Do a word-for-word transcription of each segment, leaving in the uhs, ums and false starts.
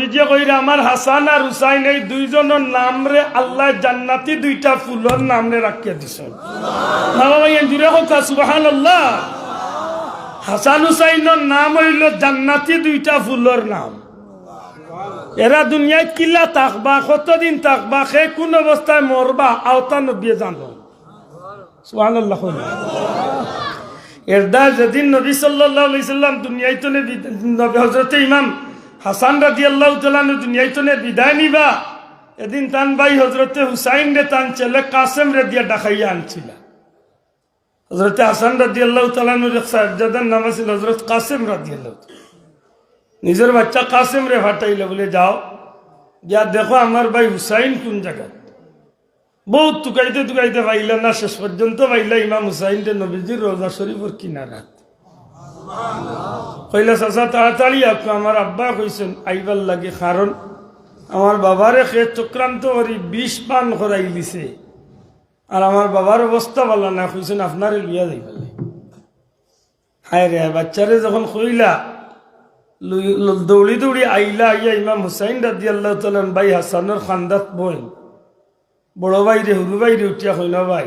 যে কইরা আমার হাসান আর হুসাইন এই দুইজনর নামরে আল্লায় জান্নাতি দুইটা ফুলর নামরে রাখিয়া দিছইন। বাবা ভাই, এন জুরে কউক্কা সুবহানাল্লাহ। হাসান হুসাইনর নাম অইলো জান্নাতি দুইটা ফুলর নাম। এরা দুনিয়াত কিলা থাকবা, কতদিন থাকবা, কে কুন অবস্থায় মরবা, অতা নবীয়ে জানইন। সুবহানাল্লাহ কইন। এরদায় যেদিন নবী সাল্লাল্লাহু আলাইহি সাল্লাম দুনিয়াইতনে বিদ-, নবী হযরতে ইমাম হাসান রাদিয়াল্লাহু তাআলা আনহু দুনিয়াইতনে বিদায় নিবা, এদিন তান ভাই হযরতে হুসাইনরে তান ছেলে কাসেমরে দিয়া ডাকাইয়া আনছিলা। হযরতে হাসান রাদিয়াল্লাহু তাআলা আনহুর এক সাহেবজাদার নাম আছিল হযরত কাসেম রাদিয়াল্লাহু তাআলা। নিজর বাচ্চা কাসেমরে পাঠাইলা, বুলে, "যাও, গিয়া দেখো আমার ভাই হুসাইন কুন জাগাত।" বউত তুকাইতে তুকাইতে পাইলা না, শেষ পর্যন্ত পাইলা ইমাম হুসাইনরে নবীজির রওজা শরীফর কিনারাত। কইলা, "চাচা, তাড়াতাড়ি আউক্কা, আমার আব্বায় কইছইন আইবার লাগি, কারণ আমার বাবারে কে চক্রান্ত করি বিষ পান করাইলিছে, আর আমার বাবার অবস্থা ভালা না, কইছইন আপনারে লইয়া যাইবার লাগি।" হায় রে, বাচ্চারে যখন কইলা, লই-, ল-, দৌড়ি দৌড়ি আইলা, আইয়া ইমাম হুসাইন রাদিয়াল্লাহু তাআলা আনহু ভাই হাসানর কান্দাত বইন। বড় ভাইরে, হুরু ভাইরে উঠিয়া কইন, "ভাই,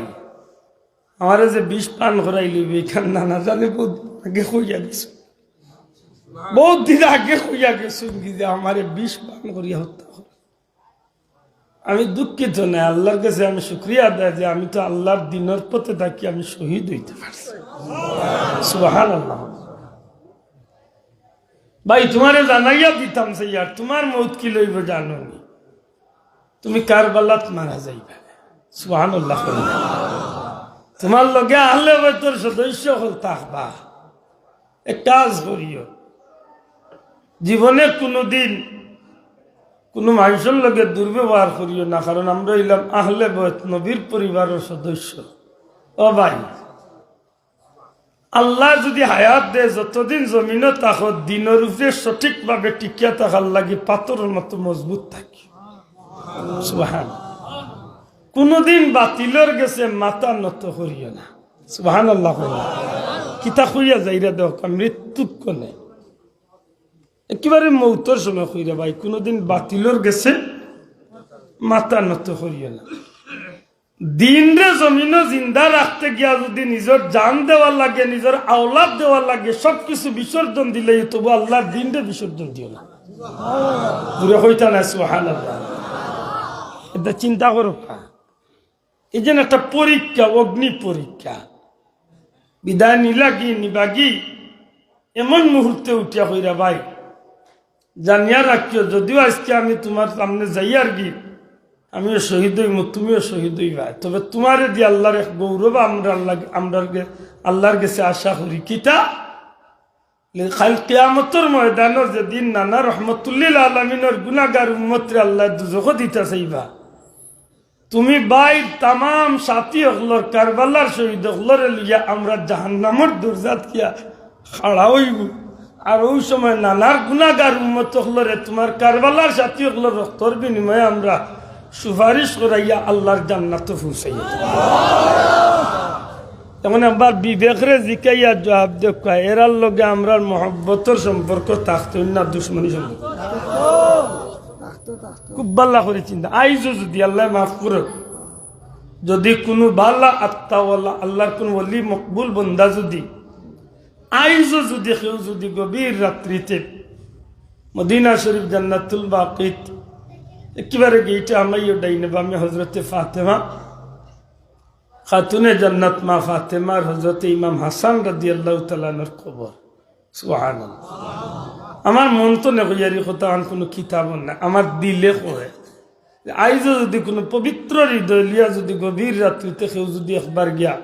আমারে যে বিষ পান করাইলি, ইখান নানা জানে বউত আগে কইয়া গেছইন। বউত দিন আগে কইয়া গেছইন কি যে আমারে বিষ পান করিয়া হত্যা করে।" আমি দুঃখিত নায়, আল্লার গেছে আমি শুকরিয়া আদায় যে আমি তো আল্লার দ্বীনর পথে থাকি আমি শহীদ অইতে পারছি। সুবহানাল্লাহ। ভাই, তুমারে জানাইয়া দিতাম চাইয়ার, তুমার মউত কিলা অইবো জানো নি? তুমি কারবালাত মারা যাইবায়। সুবহানাল্লাহ। তুমার লগে আহলে বাইতর সদস্য অকল থাকবা। এক কাজ করিও, জীবনে কুনুদিন কুনু মানষর লগে দুর্ব্যবহার করিও না, কারণ আমরা অইলাম আহলে বাইত, নবীর পরিবারর সদস্য। ও ভাই, আল্লায় যুদি হায়াত দেয়, যতদিন জমিনো থাকো, দ্বীনর উপরে সঠিকভাবে টিকিয়া থাকার লাগি পাথরর মতো মজবুত থাকি। সুবহান। কুনুদিন বাতিলর গেছে মাথা নত করিও না। সুবহানাল্লাহ কইও। কিতা কইয়া যাইরা দেখো, মৃত্যুক্ষণে একেবারে মউতর সময় কইরা ভাই, কুনুদিন বাতিলর গেছে মাথা নত করিও না। দ্বীনরে জমিনো জিন্দা রাখতে গিয়া যুদি নিজর জান দেওয়া লাগে, নিজর আওলাদ দেওয়া লাগে, সবকিছু বিসর্জন দিলেও তবু আল্লার দ্বীনরে বিসর্জন দিও না। জুরে কইতা না সুবহানাল্লাহ। ইটা চিন্তা করো। এই যে একটা পরীক্ষা, অগ্নি পরীক্ষা। বিদায় নিলাগি, নিবাগি, এমন মুহূর্তে উঠিয়া কইরা ভাই, জানিয়া রাখিও, যুদিও আইজকে আমি তুমার সামনে যাইয়ারগি, আমিও শহীদ অইমু, তুমিও শহীদ অইবায়, তবে তুমারে দিয়া আল্লার এক গৌরব আমরার লাগ-, আমরার গে-, আল্লার গেছে আশা করি। কিতা? কাইল কিয়ামতর ময়দানো যেদিন নানা রহমতুল্লিল আলামিনর গুনাগার উম্মতরে আল্লায় দুজখো দিতা চাইবা, তুমি ভাই তামাম সাথী অকলর, কারবালার শহীদ অকলরে লইয়া আমরা জাহান্নামর দরজাত গিয়া খাড়া অইবো। আর অউ সময় নানার গুনাগার উম্মত অকলরে, তুমার কারবালার সাথী অকলর রক্তর বিনিময়ে আমরা সুপারিশ করাইয়া আল্লার জান্নাতো পৌঁছাইয়া দিমু। এখন একবার বিবেকরে জিকাইয়া জুয়াব দেউক্কা, এরার লগে আমরার মহব্বতর সম্পর্ক থাকতো না দুশমনি সম্পর্ক? খুব ভালা করি চিন্তা। আইজও যুদি, আল্লায় মাফ করউক, যুদি কুনু ভালা আত্মাওয়ালা আল্লার কুনু ওলি মকবুল বন্দা যুদি, আইজও যুদি কেউ যুদি গভীর রাত্রিতে মদিনা শরীফ জান্নাতুল বাকিত একেবারে গেইটে হামাইও ডাইনে বামে হজরতে ফাতেমা খাতুনে জান্নাত মা ফাতেমা আর হজরতে ইমাম হাসান রাদিয়াল্লাহু তাআলা আনহুর কবর। সুবহানাল্লাহ। আমার মন তো নে কইয়ার ই কথা, আন কুনু কিতাবো না, আমার দিলে কয় যে আইজও যুদি কুনু পবিত্র হৃদয় লইয়া যুদি গভীর রাত্রিতে কেউ যুদি একবার গিয়া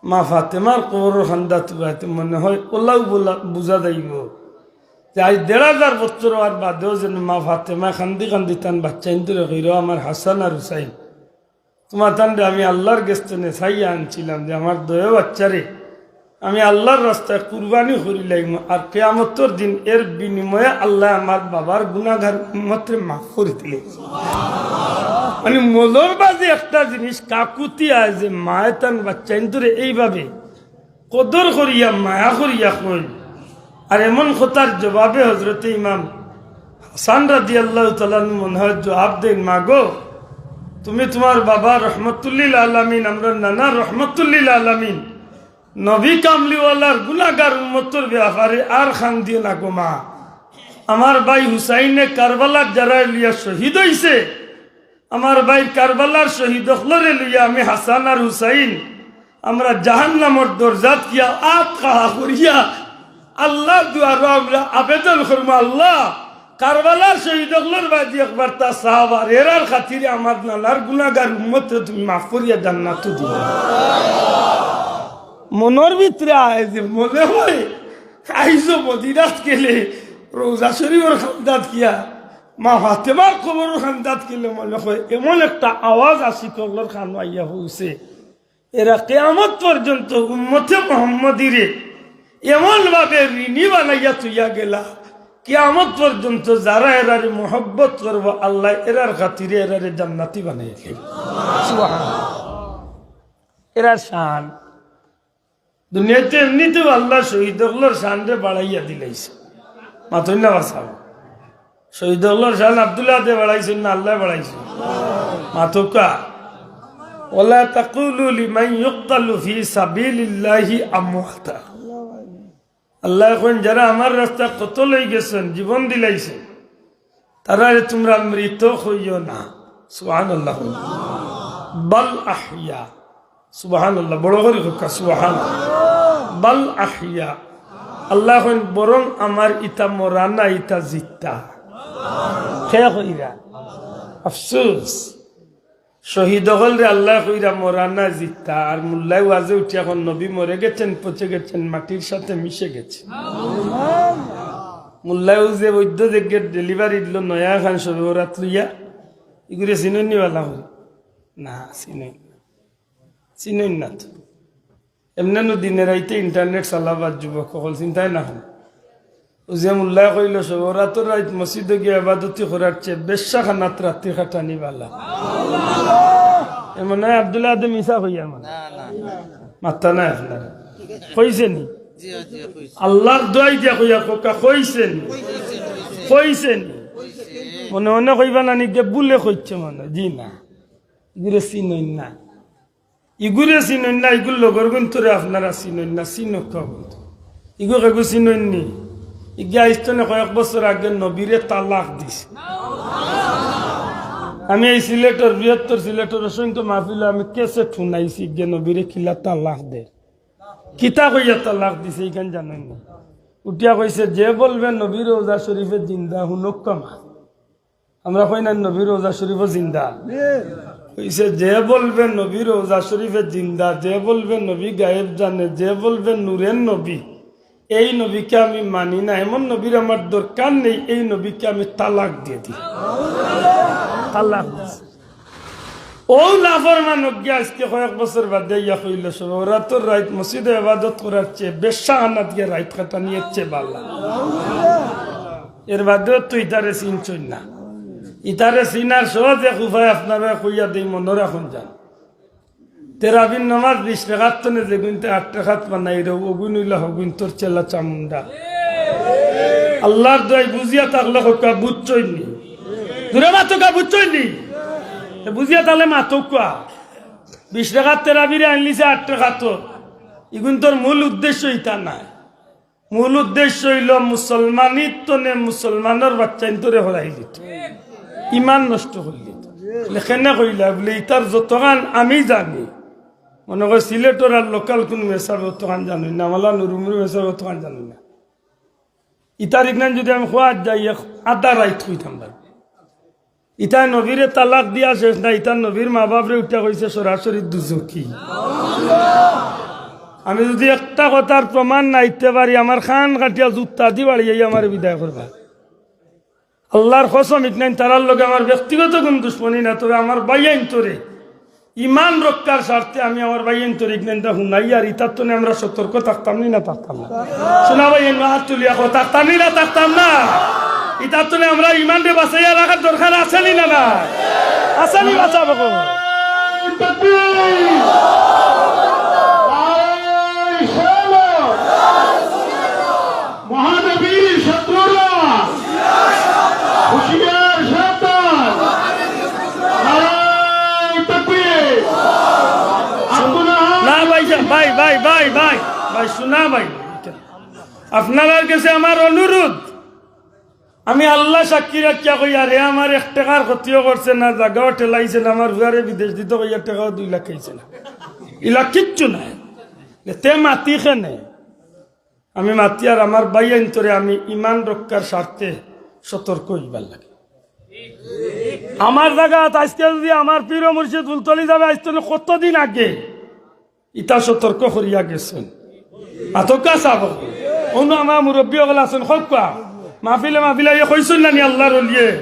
মা ফাতেমার কবরর কান্দাত উবাইতে মনে হয়, অলাউ বুঝা যাইবো যে আইজ দেড় হাজার বছর অওয়ার বাদেও যেন মা ফাতেমায় কান্দি কান্দি তান বাচ্চাইন্তরে কইরা, "আমার হাসান আর হুসাইন, তুমাতানরে আমি আল্লার গেছ থনে চাইয়া আনছিলাম যে আমার দুইও বাচ্চারে আমি আল্লার রাস্তায় কুরবানি করিলাইমু, আর কিয়ামতর দিন এর বিনিময়ে আল্লায় আমার বাবার গুনাগার উম্মতরে মাফ করি দিলে।" মানে, মৌলর বাজে একটা জিনিস, কাকুতি আয় যে মায় তান বাচ্চাইন্তরে এইভাবে কদর করিয়া, মায়া করিয়া কইল। আর এমন কথার জবাবে হজরতে ইমাম হাসান রাদিয়াল্লাহু তাআলা আনহু মনে হয় জবাব দেন, "মা গো, তুমি তুমার বাবা রহমতুল্লিল আলামিন, আমরার নানা রহমতুল্লিল আলামিন, নবী কামলিওয়ালার গুনাগার উম্মতর ব্যাপারে আর কান্দিও না গো মা। আমার ভাই হুসাইনে কারবালার জারায় লইয়া শহীদ অইছে, আমার ভাইর কারবালার শহীদ অকলরে লইয়া আমি হাসান আর হুসাইন, আমরা জাহান্নামর দরজাত গিয়া আত খাড়া করিয়া আল্লাহর দুয়ারো আমরা আবেদন করমু, আল্লাহ, কারবালার শহীদ অকলর বাদে একবার তা সাহাবার এরার খাতিরে আমার নানার গুনাগার উম্মতরে তুমি মাফ করিয়া জান্নাতো দিও।" মনর ভিতরে আয় যে মনে হয় আইজও মদিনাত গেলে রওজা শরীফর কান্দাত গিয়া মা ফাতেমার কবরর কান্দাত গেলে মনে হয় এমন একটা আওয়াজ আশিক অকলর কানো আইয়া পৌঁছে। এরা কিয়ামত পর্যন্ত উম্মতে মুহাম্মদীরে এমন ভাবে ঋণী বানাইয়া থইয়া গেলা, কিয়ামত পর্যন্ত যারা এরারে মহব্বত করবো, আল্লায় এরার খাতিরে এরারে জান্নাতি বানাইয়া দিবা। সুবহানাল্লাহ। এরার শান দুনিয়াত এমনিতেউ আল্লায় শহীদ অকলর শানরে বাড়াইয়া দিলাইছে। মাতইন না বা সাব। শহীদ অকলর শান আব্দুল্লাহ দে বাড়াইছইন না আল্লায় বাড়াইছইন? মাতউক্কা। "ওয়ালা তাকুলু লিমান ইউকতালু ফি সাবিলিল্লাহি আমওয়াতা।" আল্লায় কইন, "যারা আমার রাস্তায় কতল অইগেছইন, জীবন দিলাইছইন, তারারে তুমরা মৃত কইও না।" সুবহানাল্লাহ। "বাল আহইয়া।" সুবহানাল্লাহ, বড় করি কউক্কা, সুবহানাল্লাহ। "বাল আহইয়া।" আল্লায় কইন, "বরং আমার ইতা মরা না, ইতা জিতা।" কে কইরা? আফসোস। শহীদ অকলরে আল্লায় কইরা মরা না, জিতা। আর মোল্লায় ওয়াজে উঠিয়া কইন, "নবী মরে গেছইন, পচে গেছইন, মাটির সাথে মিশে গেছে।" মোল্লায় অউ যে বৈদ্য যে গেট ডেলিভারি দিলো, নয়া খান শবে বরাত লইয়া, ইগুরে চিনইন নি বালা করি? না, চিনইন না। চিনইন না তো। এমনে নু দিনে রাইতে internet চালাবার যুবক অকল, চিন্তায় না অয়। অউ যে মোল্লায় কইলো, "শবে বরাতর রাইত মসজিদো গিয়া ইবাদতি করার চেয়ে বেশ্যাখানাত রাতি কাটানি বালা।" এ মনে হয় আব্দুল্লাহ আদে মিছা কইয়ার মানে। মাত্তা নাই আপনারা। কইছে নি? আল্লাহর দোয়াই দিয়া কইয়ার, কউক্কা কইছে নি? কইছে নি? মনে মনে কইবা না নি, গে বুলে কইছে মনে, জি না। ইগুরে চিনইন না। ইগুরে চিনইন না, ইগুর লগর গুইন্তরে আপনারা চিনইন না, চিনউক্কা গুইন্তরে। ইগু কেগু চিনইন নি? ইগে আইজ তনে কয়েক বছর আগে নবীরে তালাক দিছে। আমি এই সিলেটর, বৃহত্তর সিলেটর অসংখ্য মাহফিলো আমি ক্যাসেট হুনাইছি, ইগে নবীরে কিলা তালাক দের। কিতা কইয়া তালাক দিছে, ইখান জানইন না? উঠিয়া কইছে, "যে বলবে নবী রওজা শরীফে জিন্দা, হুনউক্কা মা।" আমরা কই না নবী রওজা শরীফও জিন্দা? কইছে, "যে বলবে নবী রওজা শরীফে জিন্দা, যে বলবে নবী গায়েব জানে, যে বলবে নূরের নবী, এই নবীকে আমি মানি না, এমন নবীর আমার দরকার নেই, এই নবীকে আমি তালাক দিয়ে দিই।" তালাক দিছে। অউ নাফরমান অগিয়া আইজকে কয়েক বছর বাদে আইয়া কইলো, "শবে বরাতর রাইত মসজিদো ইবাদত করার চেয়ে বেশ্যাখানাত গিয়া রাইত কাটানি এর চেয়ে বালা।" এর বাদেও তো ইতারে চিনছইন না। ইতারে চিনার সহজ এক উপায় আপনারারে কইয়া দেই, মনো রাখইন যান। তেরাবির নামাজ বিশ রেকাত তনে যেগুইন্তে আট রেকাত বানাইরা, অগুইন অইলা হগুইন্তর চেলা চামুন্ডা। আল্লাহর দোয়াই বুঝিয়া থাকলে কউক্কা বুঝছইন নি? জুরে মাতউক্কা বুঝছইন নি? তে বুঝিয়া থাকলে মাতউক্কা। বিশ রেকাত তেরাবিরে আনলিছে আট রেকাত। ইগুইন্তর মূল উদ্দেশ্য ইতা নায়। মূল উদ্দেশ্য অইলো মুসলমানির তনে মুসলমানর বাচ্চাইন্তরে হরাই দিত, ইমান নষ্ট করি দিত। লেখেনে কইলা বুলে, "ইতার যতখান আমি জানি", মনে কয় সিলেটর আর local কুনু মেসাবে অতখান জানইন না, আমলা নুরুমুরু মেসাবে অতখান জানইন না। ইতার ইখান যদি আমি খোয়াত যাই, এক আধা রাইত কইতাম পারি। ইতায় নবীরে তালাক দিয়া শেষ না, ইতার নবীর মা বাপরে উঠা কইছে সরাসরি দুজখি। আমি যদি একটা কথার প্রমাণ না দিতে পারি, আমার কান কাটিয়া জুতা দি বাড়িয়া আমারে বিদায় করবা। আল্লাহর কসম, ইখান তারার লগে আমার ব্যক্তিগত কুনু দুশমনি না, তবে আমার ভাইয়াইন্তরে ইমান রক্ষার স্বার্থে আমি আমার ভাইয়াইন্তরে ইখান হুনাইয়ার, ইতার তনে আমরা সতর্ক থাকতাম নি না থাকতাম না? শোনা ভাই, এমনে হাত তুলিয়া কও, থাকতাম নি না থাকতাম না? ইতার তনে আমরা ইমানরে বাঁচাইয়া রাখার দরকার আছে নি না, না? আছে নি বাঁচাবো? মহানবীর শত্রুরা না ভাই, আপনারার গেছে আমার অনুরোধ, আমি আল্লাহ সাক্ষী রাখিয়া কইয়ার, হে আমার এক টেকার ক্ষতিও করছে না, জাগাও ঠেলাইছে না, আমার ফুয়ারে বিদেশ দিতো কইয়া টেকাও দুই লাখ খাইছে না, ইলা কিচ্ছু নাই। তে মাতি কেনে? আমি মাতিয়ার আমার ভাইয়াইন্তরে আমি ইমান রক্ষার স্বার্থে সতর্ক অইবার লাগি। আমার জাগাত আইজকে যদি আমার পীর ও মুর্শিদ ফুলতলি ছাবে আইজ থনে কতদিন আগে ইতা সতর্ক করিয়া গেছইন। আতকা ছাব অকল। অনো আমার মুরব্বি অকল আছইন, কউক্কা। মাহফিলে মাহফিলে আইয়া কইছইন না নি আল্লাহর অলিয়ে?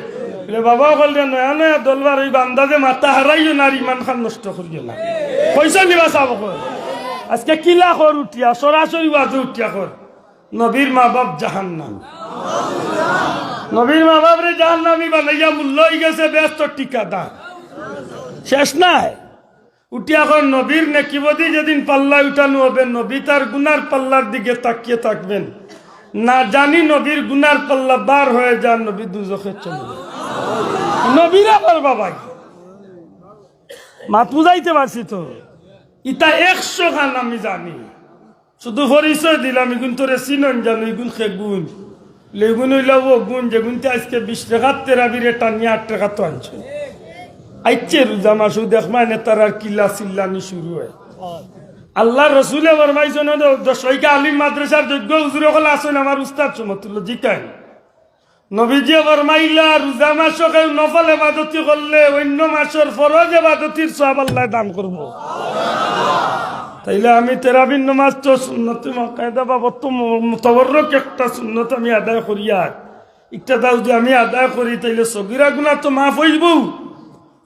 বলে, "বাবা অকলরে নয়া নয়া দলবার ওই বান্দাজে মাথা হারাইও না আর ইমান খান নষ্ট করিও না।" কইছইন নি বা ছাব অকল? আইজকে কিলা কর উঠিয়া, সরাসরি ওয়াজে উঠিয়া কর। নবীর মা বাপ জাহান্নাম। নবীর মা বাপরে জাহান্নামি বানাইয়া মূল্য অইগেছে বেহেস্তর ঠিকাদার। শেষ নাই। উঠিয়া কর, নবীর নেকিবদি যেদিন পাল্লায় উঠানো হবে, নবী তার গুনার পাল্লার দিকে তাকিয়ে থাকবেন। না জানি নবীর গুনার পাল্লা বার হয়ে যার, নবী দুজখে চলে যান। নবীর আবার বাবাই। মাত বুঝাইতে পারছি তো? ইতা একশো খান আমি জানি। শুধু পরিচয় দিলাম, ইগুন তোরে চিনইন জানো, ইগুন কেগুন। লেগুন অইলা অগুন, যেগুনতে আইজকে বিশ টেকাত তেরাবিরে টানিয়া আট টেকাত আনছে। আইচ্ছে রোজা মাসও দেখমাইন তারার কিলা চিল্লানি শুরু অয়। আল্লাহর রসুলে ফরমাইছইন, দশ ছয়টা আলিম মাদ্রাসার যোগ্য হুজুর অকল আছইন, আমার উস্তাদ সমতুল্য, জিকাইন। নবীজিয়ে ফরমাইলা, রোজা মাসো কেউ নফল এবাদতি করলে অইন্য মাসর ফরজ এবাদতির সওয়াব আল্লায় দান করবো। তাইলে আমি তেরাবির নমাজ তো সুন্নতে মুআক্কাদা বাবদ তো মু-, মুতাবাররক একটা সুন্নত আমি আদায় করিয়ার, ইটা যদি আমি আদায় করি, তাইলে সগিরা গুনা তো মাফ অইবো।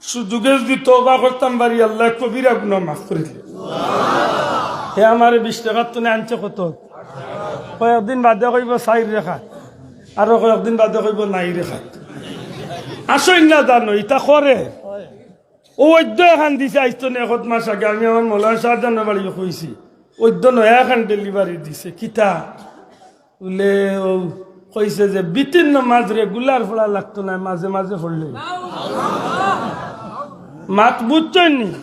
সুযোগে যদি তওবা করতাম পারি, আল্লায় কবিরা গুনা মাফ করি দিলে। হে আমারে বিশ টেকার তনে আনছে কত? কয়েকদিন বাদে কইবো চাইর রেখাত, আরো কয়েকদিন বাদে কইবো নাই রেখাত। আছইন না জানো, ইতা করে। ও অদ্য এখান দিছে, আইজ থনে এক মাস আগে আমি আমার মৌলানা শাহজাহানর বাড়ি কইছি, অদ্য নয়া এখান delivery দিছে। কিতা? বুলে, ও কইছে যে বিতির নমাজ regular পড়া লাগতো না, মাঝে মাঝে পড়লে। মাত বুঝছইন নি?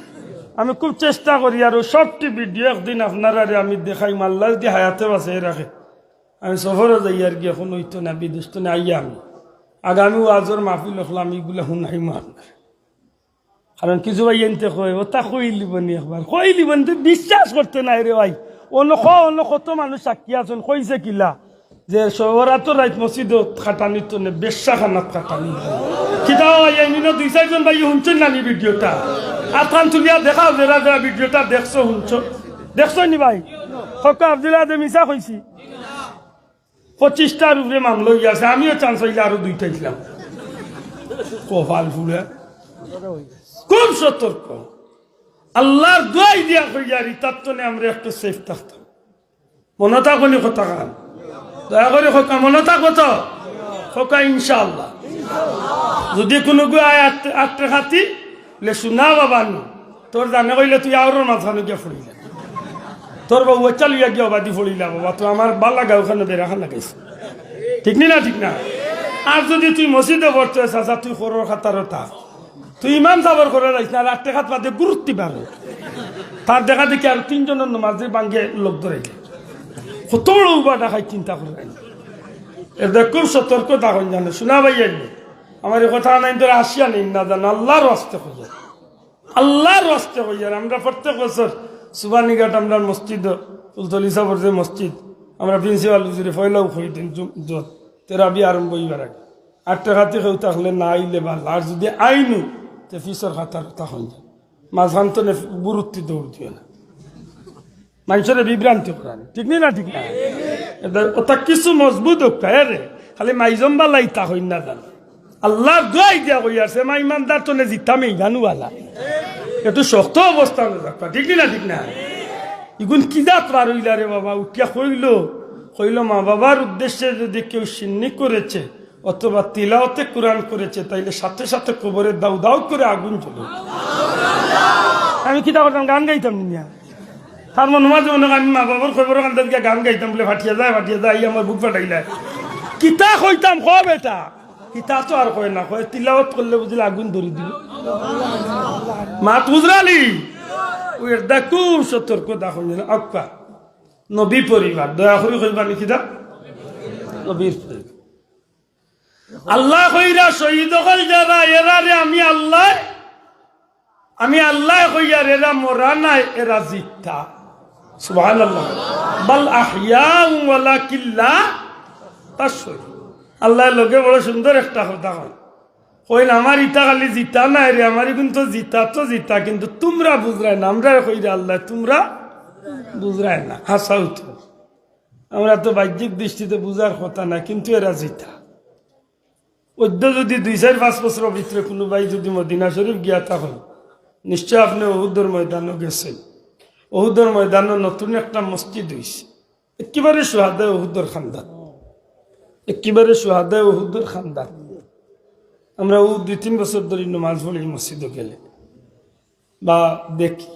আমি খুব চেষ্টা করি, আর ও সবটি video একদিন আপনারারে আমি দেখাইমু, আল্লায় যদি হায়াতে বাঁচাই রাখে। আমি সফরো যাইয়ার গিয়া, এখন অইতো না, বিদেশ থনে আইয়া আমি আগামী ওয়াজর মাহফিল অকল আমি ইগুলা হুনাইমু আপনারে। কারণ কিছু ভাইয়াইন্তে কয়, "ওটা কইলিবো নি একবার, কইলিবো নি, তুই বিশ্বাস করতে নাই রে ভাই।" অনো ক-, অনো কত মানুষ সাক্ষী আছইন, কইছে কিলা? যে শবে বরাতর রাইত মসজিদো খাটানির তনে বেশ্যা খানাত খাটানি। কিতা ভাই, এমনে দুই চাইরজন ভাই হুনছইন না নি videoটা? আতখান তুলিয়া দেখাও, যেরা যেরা videoটা দেখছো, হুনছো। দেখছো নি ভাই? কউক্কা আব্দুল আহাদে মিছা কইছি। পঁচিশটার উপরে মামলা অইয়া আছে, আমিও chance পাইলে আরো দুইটা দিলাম। কপাল ফুলে। খুব সতর্ক। আল্লাহর দোয়াই দিয়া কইয়ার, ইতার তনে আমরা একটু safe থাকতাম। মনো থাকবো নি কথাখান? দয়া করি কউক্কা, মনো থাকবো তো? কউক্কা ইনশাআল্লাহ। যদি কুনুগু আয় আট-, আট্টে খাতি, লে শুনা বাবা নু, তোর জানে কইলে তুই আওরর মাঝখানো গিয়া পড়িলে। তোর বউ বাচ্চা লইয়া গিয়া বাদি পড়িলা বাবা, তুই আমার বালা গাঁওখানো বেড়াখান লাগাইছে। ঠিক নি না? ঠিক না? আর যদি তুই মসজিদো পড়তে চাচা, তুই খরর খাতারো থাক। তুই ইমাম সাবর খরর আইস না, আর আট্টে খাত বাদে গুরুত্তি বারো। তার দেখা দেখি আর তিনজনর নমাজে বাঙ্গে লোক ধরে। কত বড় উবা দেখাই চিন্তা করে। এর দেখ খুব সতর্ক থাকইন জানো, শুনা ভাই আইলে। আমার এই কথা নাই তোরা আসিয়া নেই না জানো, আল্লাহর ওয়াস্তে কইয়ার। আল্লাহর ওয়াস্তে কইয়ার। আমরা প্রত্যেক বছর সুবানীঘাট আমরার মসজিদ, ফুলতলি সাবর যে মসজিদ, আমরা প্রিন্সিপাল হুজুরে পয়লাও কই দিন জুম-, জুম-, তেরাবি আরম্ভ অইবার আগে। আট্টে খাতি কেউ থাকলে না আইলে ভালা, আর যদি আইনু, তে পিছর খাতার কথা কইন। মাঝখান তো নে-, গুরুত্ব দৌড় দিও না। মানষরে বিভ্রান্তি করানি। ঠিক নি না? ঠিক না? এটা, ওটা কিছু মজবুত হউক্কা, এ রে। খালি মাইজম বালাই তা হইন না জানো। আল্লাহর দোয়াই দিয়া কইয়ার, সে মা ইমানদার তনে জিতাম এই গানুওয়ালা। একটু শক্ত অবস্থান রাখবা। ঠিক নি না? ঠিক না? ইগুন কি জাত বার হইলা রে বাবা? উঠিয়া কইল, কইল, "মা বাবার উদ্দেশ্যে যদি কেউ শিন্নি করেছে অথবা তিলাওয়াতে কোরআন করেছে, তাইলে সাথে সাথে কবরে দাউ দাউ করে আগুন জ্বলে।" আমি কিতা করতাম? গান গাইতাম নি মিয়া? তার মনো মাঝে মনো আমি মা বাবার কবরর কান্দাত গিয়া গান গাইতাম বুলে, "ফাটিয়া যায়, ফাটিয়া যায়, আইয়া আমার বুক ফাটাইলায়।" কিতা কইতাম ক বেটা? কিতা তো আর কয় না, কয় তিলাওয়াত করলে বুঝলে আগুন ধরি দিবো। মাত বুঝরানি? ওই দেখো সতর্ক দেখো যেন আক্কা। নবী পরিবার, দয়া করি কইবা নি কিতা? নবীর পরিবার। আল্লায় কইরা শহীদ অকল যেরা, এরারে আমি আল্লায়, আমি আল্লায় কইয়ার এরা মরা নায়, এরা জিতা। সুবহানাল্লাহ। বাল আহইয়াউন ওয়ালাকিন লা তাশউরুন। আল্লায় লগে বড় সুন্দর একটা কথা কইন। কইন, "আমার ইতা খালি জিতা নায় রে, আমার ইগুন তো জিতা তো জিতা, কিন্তু তুমরা বুঝরায় না।" আমরারে কইরা আল্লায়, "তুমরা বুঝরায় না।" হাছাউ তো। আমরা তো বাহ্যিক দৃষ্টিতে বুঝার কথা না, কিন্তু এরা জিতা। অদ্য যুদি দুই, চাইর, পাঁচ বছরর ভিতরে কুনু ভাই যুদি মদিনা শরীফ গিয়া থাকইন, নিশ্চয় আপনে উহুদর ময়দানো গেছইন। উহুদর ময়দানো নতুন একটা মসজিদ অইছে, একেবারে শুহাদায়ে উহুদর খান্দাত, একেবারে শুহাদায়ে উহুদর খান্দাত। আমরা অউ দুই তিন বছর ধরি নমাজ পড়ি মসজিদো গেলে বা দেখি।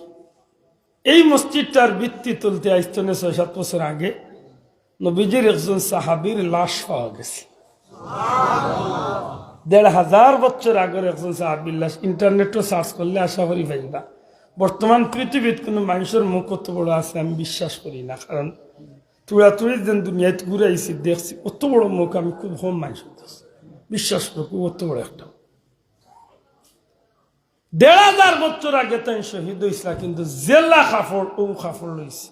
এই মসজিদটার ভিত্তি তুলতে আইজ থনে ছয় সাত বছর আগে নবীজির একজন সাহাবীর লাশ পাওয়া গেছে। দেড় হাজার বছর আগর একজন সাহাবীর লাশ। ইন্টারনেটো সার্চ করলে আশা করি পাইবা। বর্তমান পৃথিবীত কুনু মানষর মুখ অত বড় আছে আমি বিশ্বাস করি না, কারণ তুড়াতুড়ি যেন দুনিয়াত ঘুরাইছি, দেখছি, অত বড় মুখ আমি খুব কম মানষর দেখছি। বিশ্বাস করো, খুব অত বড় একটা। দেড় হাজার বছর আগে তাইন শহীদ অইছলা, কিন্তু যেলা কাপড়, অউ কাপড় লইছে।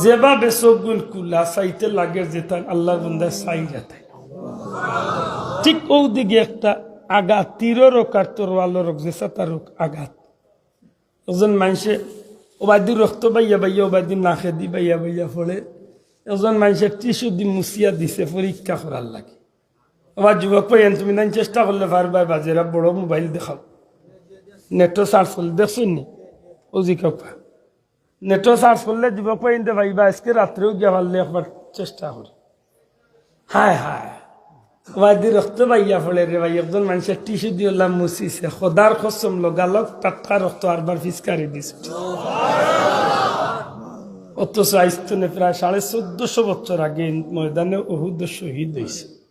যেভাবে চউখগুইন খুলা, চাইতে লাগের যে তাইন আল্লার বন্দায় চাইরা তাইন। ঠিক অউ দিকে একটা আঘাত, তীরর অউক আর তরোয়ালর অউক, যেছাতার অউক আঘাত। একজন মানষে অবায়দি রক্ত বাইয়া বাইয়া, অবায়দি নাকেদি বাইয়া বাইয়া পড়ে। একজন মানষে টিস্যু দি মুছিয়া দিছে পরীক্ষা করার লাগি। অবা যুবক ভাইয়াইন, তুমি নাইন চেষ্টা করলে পারবায় বা, যেরা বড় মোবাইল দেখাও, নেটো সার্চ করলে দেখছইন নি? অউ জিকাউক্কা। নেটো সার্চ করলে যুবক ভাইয়াইন্তে পাইবা, আইজকে রাত্রেও গিয়া পারলে একবার চেষ্টা করি। হায় হায়, অবায়দি রক্ত বাইয়া পড়ে রে ভাই, একজন মানষে টিস্যু দি অলা মুছিছে, খোদার কসম, লগালগ টাটকা রক্ত আরবার ফিচকারি দিছে। অথচ আইজ থনে প্রায় সাড়ে চৌদ্দশো বছর আগে ময়দানে উহুদো শহীদ অইছে।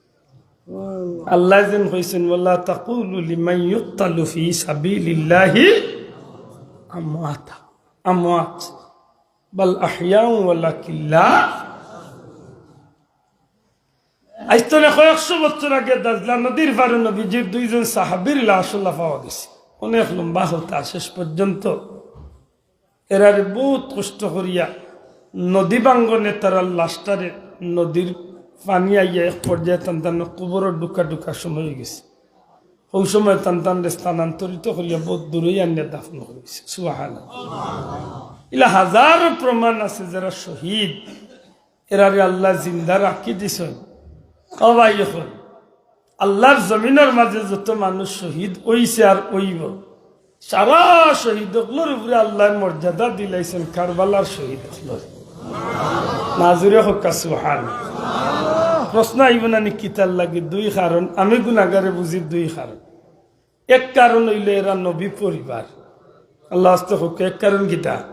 আল্লায় যেন কইছইন, "ওয়ালা তাকুলু লিমান ইউকতালু ফি সাবিলিল্লাহি আমওয়াতা, আমওয়াত, বাল আহইয়াউ ওয়ালাকিন লা।" আইজ থনে কয়েকশো বছর আগে দাজলা নদীর পারে নবীজির দুইজন সাহাবীর লাশ অলা পাওয়া গেছে। অনেক লম্বা কথা, শেষ পর্যন্ত এরারে বউত কষ্ট করিয়া নদী ভাঙ্গনে তারার লাশটারে নদীর পানি আইয়া এক পর্যায়ে তান তান কবরো ঢুকা ঢুকা সময় অইগেছে। অউ সময় তান তানরে স্থানান্তরিত করিয়া বউত দূরই আনিয়া দাফন করিছে। সুবহানাল্লাহ। ইলা হাজারো প্রমাণ আছে, যেরা শহীদ, এরারে আল্লায় জিন্দা রাখি দিছইন। ও ভাই, অখন আল্লার জমিনর মাঝে যত মানুষ শহীদ অইছে আর অইবো, সারা শহীদ অকলর উপরে আল্লায় মর্যাদা দিলাইছইন কারবালার শহীদ অকলর। না জুরে কউক্কা সুবহান। প্রশ্ন আইবো না নি কিতার লাগি? দুই কারণ, আমি গুনাগারে বুঝি দুই কারণ। এক কারণ অইলো এরা নবী পরিবার। আল্লার ওয়াস্তে কউক্কা, এক কারণ কিতা?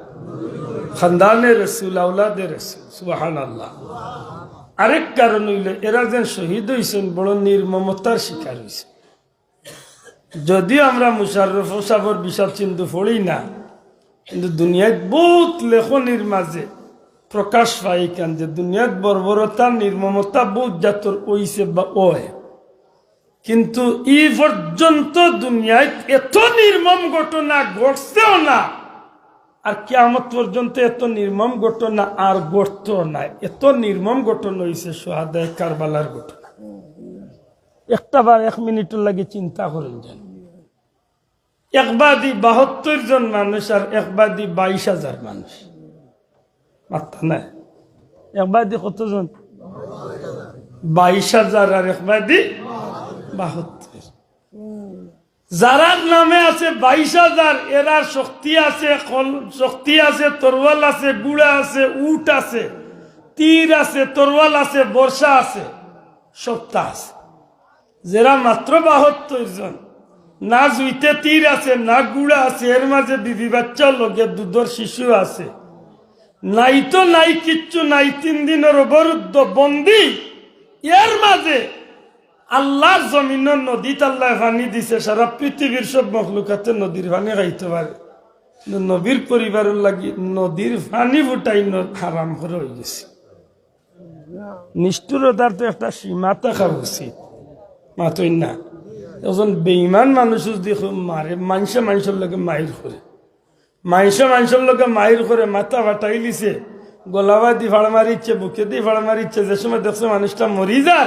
খান্দানে রসুল, আওলাদে রসুল। সুবহানাল্লাহ। আরেক কারণ অইলো এরা যেন শহীদ অইছইন, বড় নির্মমতার শিকার অইছইন। যদিও আমরা মুশাররফ সাবর বিষাদ সিন্ধু পড়ি না, কিন্তু দুনিয়াত বউত লেখনির মাঝে প্রকাশ পায় ইখান যে দুনিয়াত বর্বরতা, নির্মমতা বউত জাতর অইছে বা অয়। কিন্তু ই পর্যন্ত দুনিয়াত এত নির্মম ঘটনা ঘটছেও না, আর কিয়ামত পর্যন্ত এত নির্মম ঘটনা আর ঘটতো না। এত নির্মম ঘটনা অইছে শুহাদায়ে কারবালার ঘটনা। একটা বার এক মিনিটর লাগি চিন্তা করইন যেন। একবাদি বাহাত্তর জন মানুষ আর একবাদি বাইশ হাজার মানুষ। মাত্তা নাই। একবাদি কতজন? বাইশ হাজার আর একবাদি বাহাত্তর। যারার নামে আছে বাইশ হাজার, এরার শক্তি আছে, খল-, শক্তি আছে, তরোয়াল আছে, ঘুড়া আছে, উট আছে, তীর আছে, তরোয়াল আছে, বর্শা আছে, সবতা আছে। যেরা মাত্র বাহাত্তর জন, না জুইতে তীর আছে, না ঘুড়া আছে, এর মাঝে বিবি বাচ্চা লগে দুধর শিশু আছে, নাই তো নাই, কিচ্ছু নাই, তিন দিনর অবরুদ্ধ বন্দি। এর মাঝে আল্লার জমিনর নদীত আল্লায় পানি দিছে, সারা পৃথিবীর সব মখলুকাতে নদীর পানি খাইতো পারে। কিন্তু নবীর পরিবারর লাগি নদীর পানি ফুটাইন হারাম করা অইগেছে। নিষ্ঠুরতার তো একটা সীমা থাকা উচিত, মাতইন না? একজন বেঈমান মানুষ যদি খুব মারে, মানষে মানষর লগে মাইর করে, মানষে মানষর লগে মাইর করে, মাথা ফাটাইলিছে, গলাবাদি ফাড় মারিচ্ছে, বুকেদি ফাড় মারিচ্ছে, যে সময় দেখছে মানুষটা মরি যার,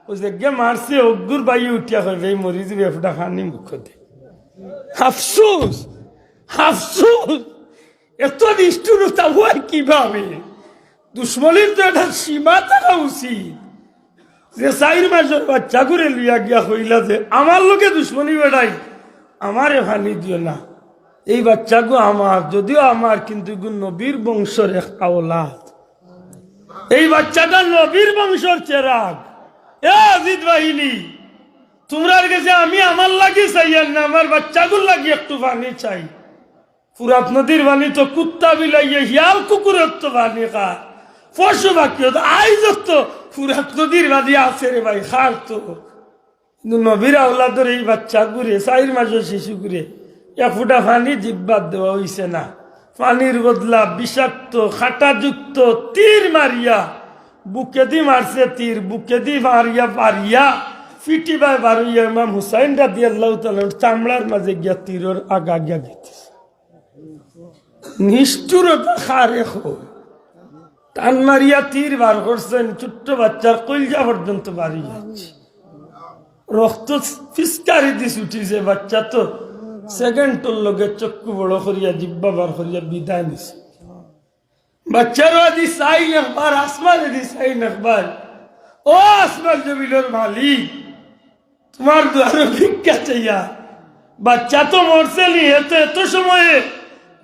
অউ যেগে মারছে অগুর বায়ু উঠিয়া কইবে, "এই মরি যাবে, ফুটা পানি মুখো দে।" আফসোস, আফসোস, এত নিষ্ঠুরতা অয় কিভাবে? দুশমনির তো একটা সীমা থাকা উচিত। যে চাইর মাসর বাচ্চাগুরে লইয়া গিয়া কইলা যে, "আমার লগে দুশমনি বেড়াই, আমারে পানি দিও না, এই বাচ্চাগু আমার, যদিও আমার, কিন্তু এগু নবীর বংশর এক আওলাদ, এই বাচ্চাটা নবীর বংশর চেরাগ।" এ আজিদ বাহিনী, তুমরার গেছে আমি আমার লাগি চাইয়ার না, আমার বাচ্চাগুর লাগি একটু পানি চাই। ফুরাত নদীর পানি তো কুত্তা বিলাইয়ে, হিয়াল কুকুরর তো পানি খায়, পশু পাখিও তো, আইজ তো ফুরাত নদীর পানি আছে রে ভাই, খার তো। কিন্তু নবীর আওলাদর এই বাচ্চাগুরে, চাইর মাসর শিশুগুরে, এক ফুটা পানি জিব্বাত দেওয়া অইছে না। পানির বদলা বিষাক্ত, কাঁটাযুক্ত তীর মারিয়া, বুকেদি মারছে তীর, বুকেদি মারিয়া, মারিয়া, ফিটিবায় বারইয়া ইমাম হুসাইন রাদিয়াল্লাহু তাআলা আনহুর চামড়ার মাঝে গিয়া তীরর আগা গিয়া গেছে। নিষ্ঠুরতা কারে কয়? টান মারিয়া তীর বার করছেন, ছোট্ট বাচ্চার কইলজা পর্যন্ত বারই যাচ্ছে। রক্ত ফিসকারি দি ছুটিছে, বাচ্চা তো সেকেন্ডর লগে চক্ষু বড় করিয়া, জিব্বা বার করিয়া বিদায় নিছে। বাচ্চারও আজি চাইন একবার, আসমানে দি চাইন একবার। ও আসমান জমিনর মালিক, তুমার দুয়ারো ভিক্ষা চাইয়া। বাচ্চা তো মরছে নি, এত, এত সময়ে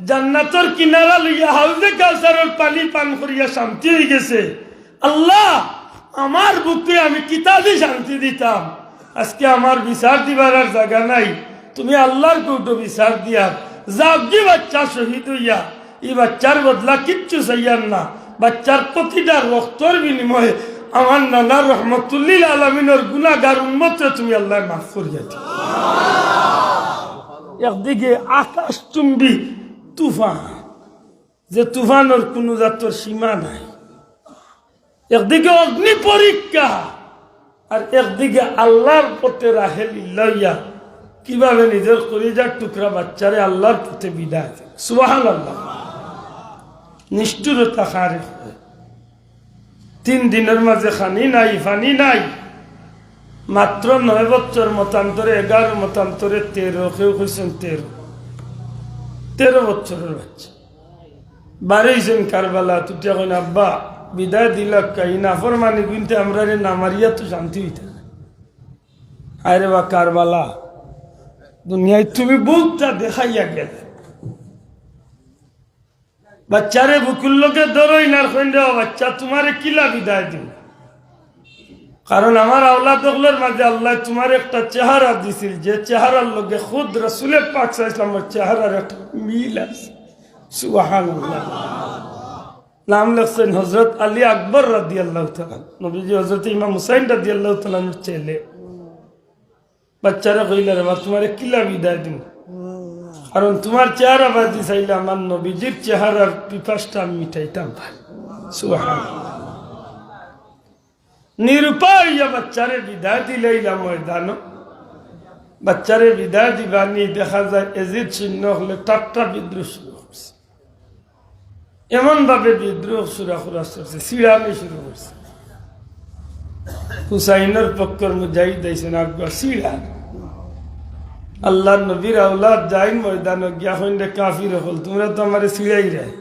জান্নাতর কিনারা লইয়া হাউজে কাউসারর পানি পান করিয়া শান্তি অইগেছে। আল্লাহ, আমার বুকে আমি কিতাদি শান্তি দিতাম? আজকে আমার বিচার দিবার আর জাগা নাই। তুমি আল্লাহর কোর্টো বিচার দিয়ার। যাউগি বাচ্চা শহীদ অইয়া, ই বাচ্চার বদলা কিচ্ছু চাইয়ার না। বাচ্চার প্রতিটা রক্তর বিনিময়ে আমার নানা রহমতুল্লিল আলামিনর গুনাহগার উম্মতরে তুমি আল্লাহ মাফ করিয়া দিও। একদিকে আকাশচুম্বী তুফান, যে তুফানর কুনু জাতর সীমা নাই, একদিকে অগ্নি পরীক্ষা, আর একদিকে আল্লাহর পথে রাহেলি লইয়া কিভাবে নিজের কলিজার টুকরা বাচ্চারে আল্লাহর পথে বিদায় দেয়। সুবহানাল্লাহ। নিষ্ঠুরতা কারে কয়? তিন দিনর মাঝে খানি নাই, পানি নাই। মাত্র নয় বছর, মতান্তরে এগারো, মতান্তরে তেরো, কেউ কইছেন তেরো, তেরো বছরর বাচ্চা। বারইছইন কারবালাত, উঠিয়া কইন, "আব্বা, বিদায় দিলাউক্কা, ই নাফরমানিগুইন্তে আমরারে না মারিয়া তো শান্তি অইতা না।" আরে বা কারবালা, দুনিয়ায় তুমি বুকটা দেখাইয়া গেলে। বাচ্চারে বুকুর লগে ধরইন আর কইন, "রে ও বাচ্চা, তুমারে কিলা বিদায় দিমু?" কারণ আমার আওলাদ অকলর মাঝে আল্লায় তুমারে একটা চেহারা দিছিল, যে চেহারার লগে খুদ রসুলে পাক সাল্লাল্লাহু আলাইহি ওয়াসাল্লামর চেহারার একটা মিল আছে। সুবহানাল্লাহ। নাম লেখছেন হযরত আলী আকবর রাদিয়াল্লাহু তাআলা আনহু। নবীজি হযরত ইমাম হুসাইন রাদিয়াল্লাহু তাআলা আনহুর ছেলে। বাচ্চারে কইলা, "রে বা, তুমারে কিলা বিদায় দিমু? কারণ তুমার চেহারা বাজি চাইলে আমার নবীজির চেহারার পিপাসটা আমি মিটাইতাম পারি।" সুবহানাল্লাহ। নিরুপায় অইয়া বাচ্চারে বিদায় দিলাইলা ময়দানো। বাচ্চারে বিদায় দিবানি দেখা যায় এজিদ শূন্য অকলে ঠাট্টা বিদ্রুপ শুরু করছে। এমন ভাবে বিদ্রুপ শুরু করা করছে, ছিড়ানি শুরু করছে। হুসাইনর পক্ষর মুজাহিদ আইছইন, আগুয়া ছিড়া। আল্লাহর নবীর আওলাদ যাইন ময়দানো গিয়া কইন, "রে কাফির অকল, তুমরা তো আমারে ছিড়াইরায়।"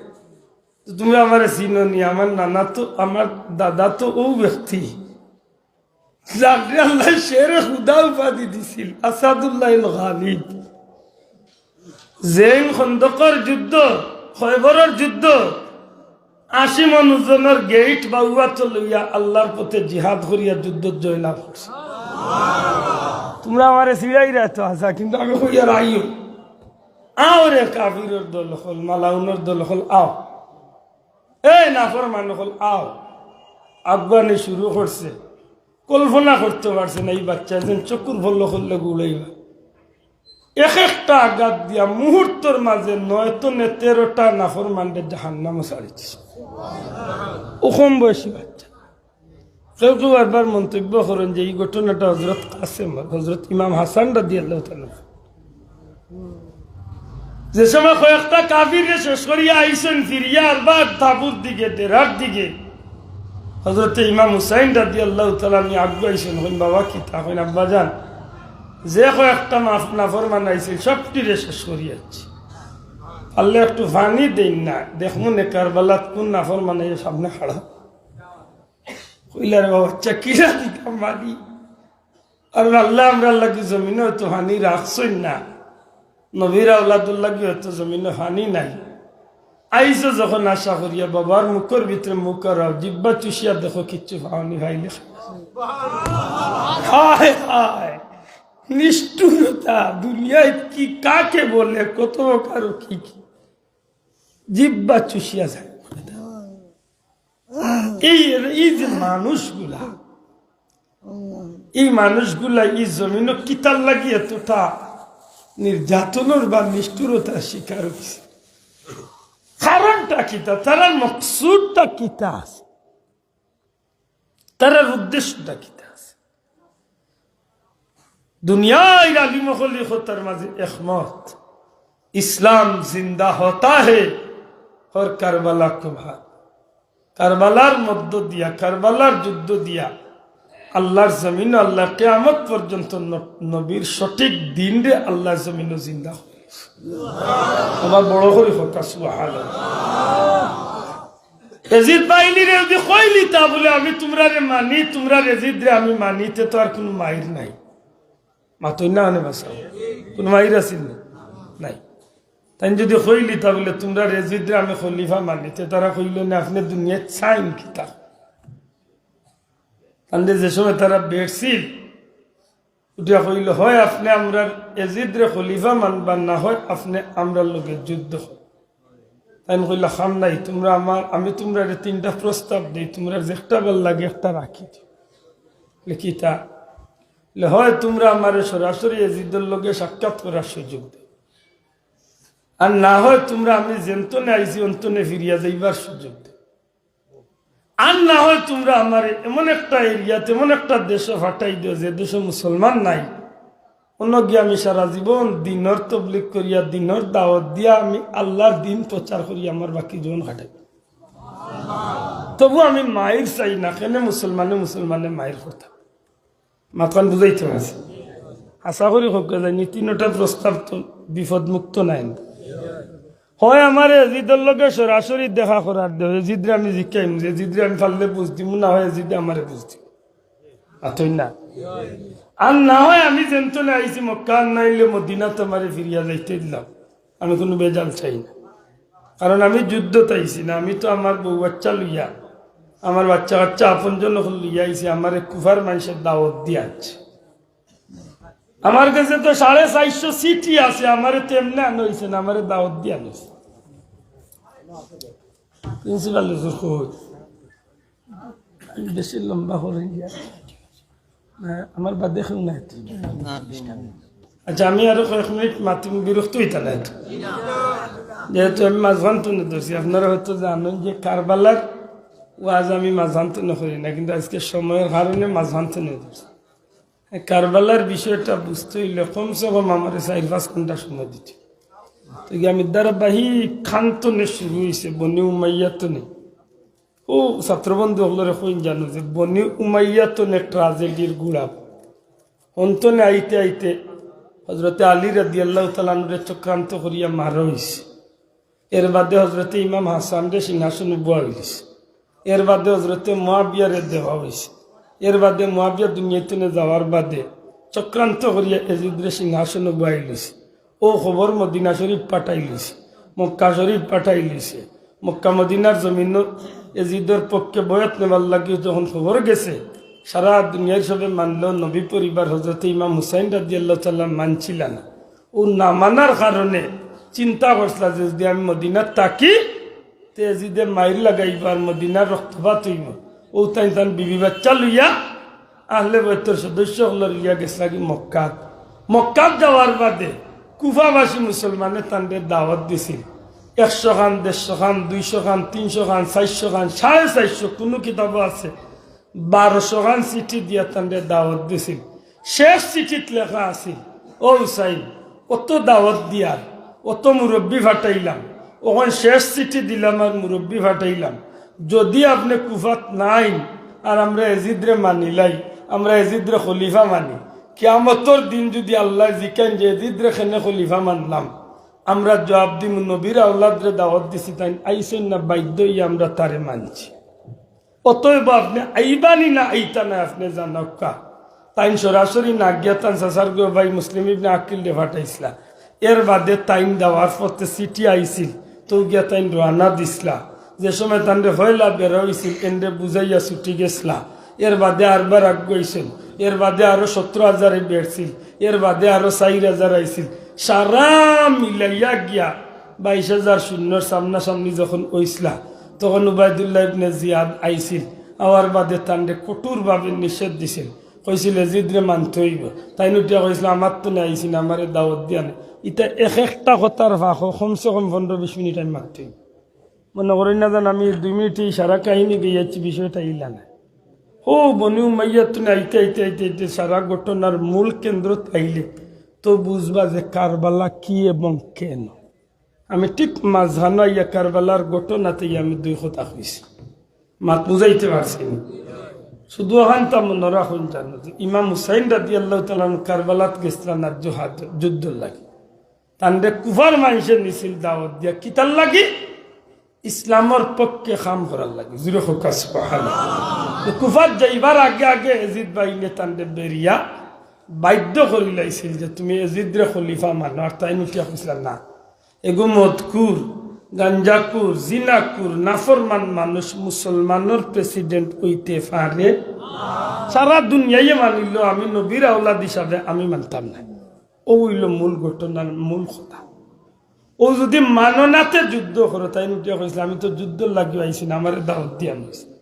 তো তুমরা আমারে চিনো নি, আমার নানা তো, আমার দাদা তো অউ ব্যক্তি, যারে আল্লায় শেরে খুদা উপাধি দিছিল, আসাদুল্লাহিল গালিব। যেইন খন্দকর যুদ্ধ, খয়বরর যুদ্ধ, আশি মণ ওজনর গেইট বাউয়াত লইয়া আল্লাহর পথে জিহাদ করিয়া যুদ্ধত জয়লাভ করছে। তুমরা আমারে ছিড়াইরায় তো আছা, কিন্তু আমি কইয়ার আইও। আও রে কাফিরর দল অকল, মালাউনর দল অকল, আও। এই নাফরমান অকল, আও। আগুয়ানি শুরু করছে। কল্পনা করতে পারছে না, ই বাচ্চায় যেন চকুর পলক খুললে গুড়াইবা। এক একটা আঘাত দিয়া মুহূর্তর মাঝে নয় তো নে তেরোটা নাফরমানরে জাহান্নামো ছাড়ি দিছে। ও কম বয়সী বাচ্চা। কেউ কেউ বারবার মন্তব্য করেন যে এই ঘটনাটা হযরত কাসেম, হযরত ইমাম হাসান রাদিয়াল্লাহু তাআলা আনহু। যে সময় কয়েকটা কাফিররে শেষ করিয়া আইছেন, ফিরিয়া আরবার তাবুর দিকে, ডেরার দিকে, হযরতে ইমাম হুসাইন রাদিয়াল্লাহু তাআলা আনহু আগুয়াইছেন, কইন, "বাবা, কিতা?" কইন, "আব্বাজান, যে কয়েকটা মাফ-, নাফরমান আইছে, সবটিরে শেষ করিয়া আইছি। পারলে একটু পানি দেইন না, দেখমু নে কারবালাত কুন নাফরমান আইয়া সামনে খাড়া।" কইলা, "রে বাবা, আচ্ছা, কিলা দিতাম পানি? আর আল্লায় আমরার লাগি জমিনো তো পানি রাখছইন না, নবীর আওলাদর লাগি তো জমিনো পানি নাই। আইছো যখন আশা করিয়া, বাবার মুখর ভিতরে মুখ করাও, জিব্বা চুষিয়া দেখো, কিচ্ছু পাওনি, পাইলে খাও।" হায় হায়, নিষ্ঠুরতা দুনিয়ায় কি কাকে বলে, কত প্রকার কি কি, জিব্বা চুষিয়া যায়। এই, এই যে মানুষগুলা, এই মানুষগুলা এই জমিনো কিতার লাগি এতটা নির্যাতনর বা নিষ্ঠুরতার শিকার হইছে? কারণটা কিতা? তারার মকসুদটা কিতা আছে? তারার উদ্দেশ্যটা কিতা আছে? দুনিয়ার আলিম অকল ই কথার মাঝে একমত, ইসলাম জিন্দা হতা হে হর কারবালা কো বাদ। কারবালার মধ্য দিয়া, কারবালার যুদ্ধ দিয়া আল্লাহর জমিন, আল্লাহ কিয়ামত পর্যন্ত ন-, নবীর সঠিক দিনরে আল্লাহর জমিনো জিন্দা করে। আবার বড় করি কউক্কা, সুবহানাল্লাহ। এজিদ বাহিনীরে যদি কইলিতা বুলে, "আমি তুমরারে মানি, তুমরার এজিদরে আমি মানি," তে তো আর কুনু মাইর নাই। মাতইন না, অনে বাঁচাও। কুনু মাইর আছিল নি? নাই। তাইন যদি কইলিতা বুলে, "তুমরার এজিদরে আমি খলিফা মানি," তে তারা কইলো নে, "আপনে দুনিয়াত চাইন কিতা?" তানরে যে সময় তারা বেরছিল, উঠিয়া কইলো, "হয় আপনে আমরার এজিদরে খলিফা মানবা, না হয় আপনে আমরার লগে যুদ্ধ করবা।" তাইন কইলা, "কাম নাই, তুমরা আমার, আমি তুমরারে তিনটা প্রস্তাব দেই, তুমরার যেকটা ভালা লাগে একটা রাখি দিও।" বলে, "কিতা?" বলে, "হয় তুমরা আমারে সরাসরি এজিদর লগে সাক্ষাৎ করার সুযোগ দেও, আর না হয় তুমরা আমি যেনতনে আইছি অনতনে ফিরিয়া যাইবার সুযোগ দেও।" আর না হয় তুমরা আমারে এমন একটা এরিয়াত, এমন একটা দেশো ফাটাই দিও, যে দেশো মুসলমান নাই। অনো গিয়া আমি সারা জীবন দিনর তবলিগ করিয়া, দিনর দাওয়াত দিয়া আমি আল্লাহর দিন প্রচার করি আমার বাকি জীবন কাটাই। তবু আমি মাইর চাই না, কেনে মুসলমানে মুসলমানে মাইর করতাম। মাতখান বুঝাইতে পারছি? আশা করি কউক্কা যায় নি, তিনোটা প্রস্তাব তো বিপদমুক্ত নায় না। হয় আমারে এজিদর লগে সরাসরি দেখা করার দেও, এজিদরে আমি জিকাইমু, এজিদরে আমি পারলে বুঝ দিমু, না হয় এজিদে আমারে বুঝ দিমু। মাতইন না। আর না হয় আমি যেনতনে আইছি মক্কা, আর নাইলে মদিনাত আমারে ফিরিয়া যাইতে দিলাও, আমি কুনু ভেজাল চাই না। কারণ আমি যুদ্ধত আইছি না, আমি তো আমার বউ বাচ্চা লইয়া, আমার বাচ্চা কাচ্চা আপনজন অকল লইয়া আইছি, আমারে কুফার মানষে দাওয়াত দিয়া আনছে। আমার গেছে তো সাড়ে চাইরশো চিঠি আছে, আমারে তো এমনে আনা অইছে না, আমারে দাওয়াত দিয়া আনা অইছে। প্রিন্সিপাল হুজুর কই? আমি বেশি লম্বা করি গিয়া। না, আমার বাদে কেউ নাই তো। আচ্ছা, আমি আরো কয়েক মিনিট মাতিমু, বিরক্ত অইতা নায় তো। যেহেতু আমি মাঝখান তনে ধরছি, আপনারা হয়তো জানইন যে কারবালার ওয়াজ আমি মাঝখান তনে করি না, কিন্তু আজকে সময়র কারণে মাঝখান তনে ধরছি। কারবালার বিষয়টা বুঝতে অইলে কমসে কম আমারে চাইর পাঁচ ঘন্টা সময় দিতে। তো গিয়া আমি ধারাবাহিক খান তনে শুরু অইছে, বনি উমাইয়া তনে। ও ছাত্রবন্ধু অকলরে কইন জানো যে বনি উমাইয়া তনে ট্রাজেডির গুড়া। অনতনে আইতে আইতে হযরতে আলী রাদিয়াল্লাহু তাআলা আনহুরে চক্রান্ত করিয়া মারা অইছে। এর বাদে হযরতে ইমাম হাসানরে সিংহাসনো বওয়া অইছে। এর বাদে হযরতে মুয়াবিয়ারে দেওয়া অইছে। এর বাদে মুয়াবিয়া দুনিয়া তনে যাওয়ার বাদে চক্রান্ত করিয়া এজিদরে সিংহাসনো বওয়াই লইছে। ও খবর মদিনা শরীফ পাঠাই লইছে, মক্কা শরীফ পাঠাই লইছে। মক্কা মদিনার জমিনো এজিদর পক্ষে বয়াত নেবার লাগি যখন খবর গেছে, সারা দুনিয়ার সবে মানলেও নবী পরিবার হযরতে ইমাম হুসাইন রাদিয়াল্লাহু তাআলা মানছিলা না। ও না মানার কারণে চিন্তা করছিলা যে যদি আমি মদিনাত থাকি, তে এজিদে মাইর লাগাইবা আর মদিনার রক্তপাত অইবো। ও তাইন তান বিবি বাচ্চা লইয়া আহলে বয়তর সদস্য অকলরে লইয়া গেছলাগি মক্কাত। মক্কাত যাওয়ার বাদে কুফাবাসী মুসলমানে তানরে দাওয়াত দিছিল। একশো খান, দেড়শো খান, দুইশো খান, তিনশো খান, চাইরশো খান, সাড়ে চাইরশো, কুনু কিতাবো আছে বারোশো খান চিঠি দিয়া তানরে দাওয়াত দিছিল। শেষ চিঠিত লেখা আছিল, "ও হুসাইন, অত দাওয়াত দিয়ার, অত মুরব্বি ফাটাইলাম, অখন শেষ চিঠি দিলাম আর মুরব্বি ফাটাইলাম, যুদি আপনে কুফাত না আইন আর আমরা এজিদরে মানিলাই, আমরা এজিদরে খলিফা মানি, কিয়ামতর দিন যুদি আল্লায় জিকাইন যে এজিদরে কেনে খলিফা মানলাম, আমরা জুয়াব দিমু, নবীর আওলাদরে দাওয়াত দিছি, তাইন আইছইন না, বাধ্য অইয়া আমরা তারে মানছি। অতএব আপনে আইবানি না আইতা নায়, আপনে জানউক্কা।" তাইন সরাসরি না গিয়া তান চাচার গো ভাই মুসলিম ইবনে আকিলরে ফাটাইছলা। এর বাদে তাইন যাওয়ার পথে চিঠি আইছিল, তো গিয়া তাইন রওয়ানা দিছলা। যে সময় তানরে পয়লা বেরা অইছিল, এনরে বুঝাইয়া ছুটি গেছলা। এর বাদে আরবার আগুয়াইছইন, এর বাদে আরো সতেরো হাজারে বেরছিল, এর বাদে আরো চাইর হাজার আইছিল। সারা মিলাইয়া গিয়া বাইশ হাজার সৈন্যর সামনাসামনি যখন অইছলা, তখন উবাইদুল্লাহ ইবনে জিয়াদ আইছিল। আওয়ার বাদে তানরে কঠোরভাবে নিষেধ দিছিল, কইছিল, "এজিদরে মানতে অইবো।" তাইন উঠিয়া কইছলা, "আমার তো নাই আইছি না, আমারে দাওয়াত দিয়া নাই।" ইতা এক একটা কথার ফাঁকো কমসে কম পনেরো বিশ মিনিট আমি মাততে অইবো। মনে করইন না যেন আমি দুই মিনিটে ই সারা কাহিনী গেয়াচ্ছি, বিষয়টা ইলা না। ও বনি উমাইয়া তো আইতে আইতে আইতে আইতে সারা ঘটনার মূল কেন্দ্রত আইলে তো বুঝবা যে কারবালা কি এবং কেন। আমি ঠিক মাঝখানো আইয়া কারবালার ঘটনাতে আমি দুই কথা কইছি, মাত বুঝাইতে পারছি না। শুধু অখানতা মনো রাখইন জানো যে ইমাম হুসাইন রাদিয়াল্লাহু তাআলা আনহু কারবালাত গেছলা না জুহাদ, যুদ্ধর লাগি। তানরে কুফার মানষে নিছিল দাওয়াত দিয়া, কিতার লাগি? ইসলামর পক্ষে কাম করার লাগি। জুরে কউক্কা সুবহানাল্লাহ। তো কুফাত যাইবার আগে আগে এজিদ বাহিনীয়ে তানরে বেরিয়া বাধ্য করিলাইছিল যে, "তুমি এজিদরে খলিফা মানো।" আর তাইন উঠিয়া কইছলা, "না, এগু মদখুর, গাঞ্জাখুর, জিনাখুর, নাফরমান মানুষ মুসলমানর প্রেসিডেন্ট অইতে পারে?" সারা দুনিয়ায় মানিল, আমি নবীর আওলাদ হিসাবে আমি মানতাম না। অউ অইলো মূল ঘটনার মূল কথা। অউ যুদি মানো না তে যুদ্ধ করো, তাইন উঠিয়া কইছলা, "আমি তো যুদ্ধর লাগিও আইছি না, আমারে দাওয়াত দিয়া আনছো।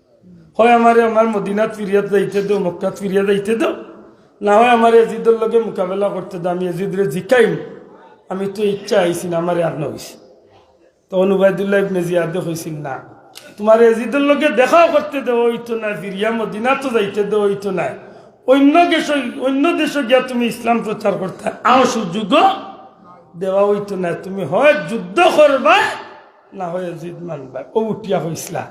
হয় আমারে আমার মদিনাত ফিরিয়া যাইতে দেও, মক্কাত ফিরিয়া যাইতে দেও, না হয় আমারে এজিদর লগে মোকাবেলা করতে দেও, আমি এজিদরে জিকাইমু, আমি তো ইচ্ছা আইছি না, আমারে আনা অইছে।" তখন উবাইদুল্লাহ ইবনে জিয়াদে কইছিল, "না, তুমারে এজিদর লগে দেখাও করতে দেওয়া অইতো নায়, ফিরিয়া মদিনাতও যাইতে দেওয়া অইতো নায়, অইন্য দেশো, অইন্য দেশো গিয়া তুমি ইসলাম প্রচার করতায়, আর সুযোগও দেওয়া অইতো নায়, তুমি হয় যুদ্ধ করবায়, না হয় এজিদ মানবায়।" অউ উঠিয়া কইছলা,